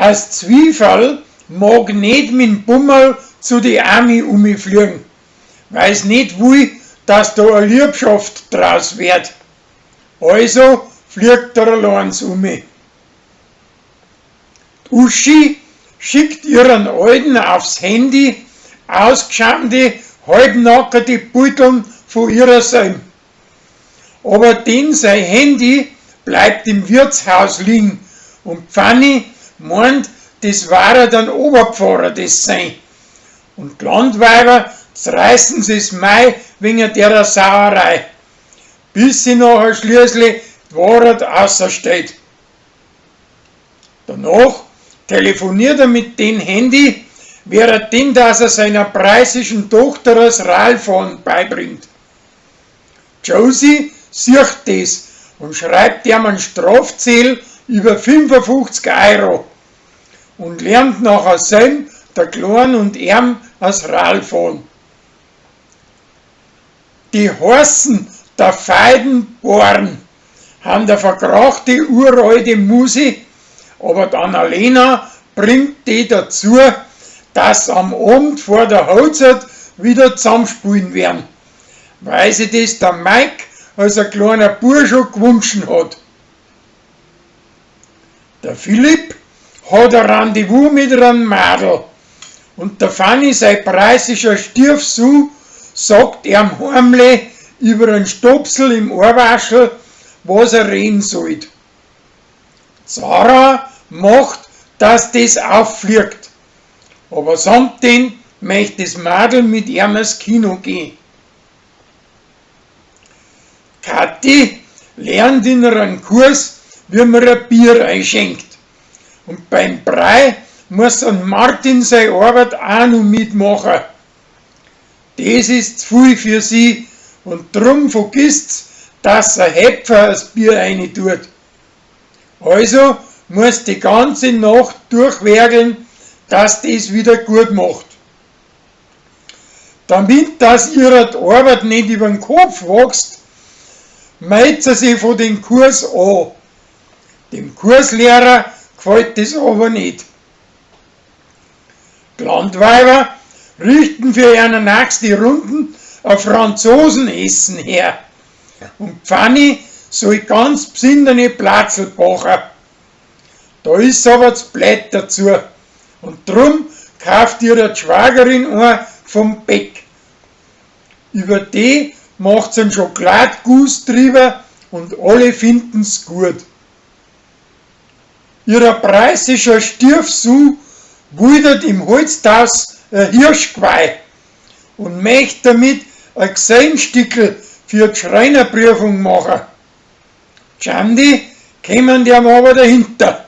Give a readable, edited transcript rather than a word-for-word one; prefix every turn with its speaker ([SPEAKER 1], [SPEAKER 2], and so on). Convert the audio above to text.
[SPEAKER 1] As Zwieferl mag ned mit'm Bummerl zu die Ami umifliegen, weil's ned wull, dass da a Liebschaft draus werd. Also fliegt er alloans umi. D'Uschi schickt ihrn Alten aufs Handy ausgschamte, halbnackerte Bildeln vo ihrer selm. Aber den sei Handy bleibt im Wirtshaus liegen und d'Fanni moant, des war dann Oberpfarrer des sein. Und d'Landweiber z'reißen sich's Mai wegen derer Sauerei, bis sie nachher schließlich d'Wahrheit ausserstellt. Danach telefoniert er mit den Handy, währenddem dass er seiner preußischen Tochter das Radfahren beibringt. Josie sieht des und schreibt ihm einen Strafzettel über 55 Euro und lernt nachher selb der Kleinen und ihm as Radfahren. Die Horsen der feiden Bohren han der verkrachte uralte Musi, aber die Annalena bringt die dazu, dass am Abend vor der Hochzeit wieder zusammenspielen werden, weil sich das der Mike als ein kleiner Bub schon gewünscht hat. Der Philipp hat ein Rendezvous mit einem Madel und der Fanny sei preußischer Stiefsohn sagt ihm heimlich über einen Stopsel im Ohrwaschel, was er reden sollt. Sarah macht, dass des auffliegt, aber samt den möcht des Madel mit ihm ins Kino gehen. Kathi lernt in einem Kurs, wie man ein Bier einschenkt. Und beim Brei muss dann Martin seine Arbeit auch noch mitmachen. Das ist zu viel für sie und drum vergisst's, dass er Hepfer das Bier rein tut. Also muss die ganze Nacht durchwerkeln, dass das wieder gut macht. Damit dass ihrer die Arbeit nicht über den Kopf wächst, meldet sie sich von den Kurs an. Dem Kurslehrer gefällt das aber nicht. Die Landweiber richten für ihre nächste Runden ein Franzosenessen her. Und Pfanni soll ganz besondere Platzl bachen. Da ist aber zu blöd dazu. Und drum kauft ihre Schwagerin ein vom Bäck. Über die macht sie einen Schokoladguss drüber und alle finden's gut. Ihrer preußischer Stiefsohn wildert im Holzhaus ein Hirschgeweih und möcht damit ein Gesellenstickel für die Schreinerprüfung machen. Tschandi kämen dem aber dahinter.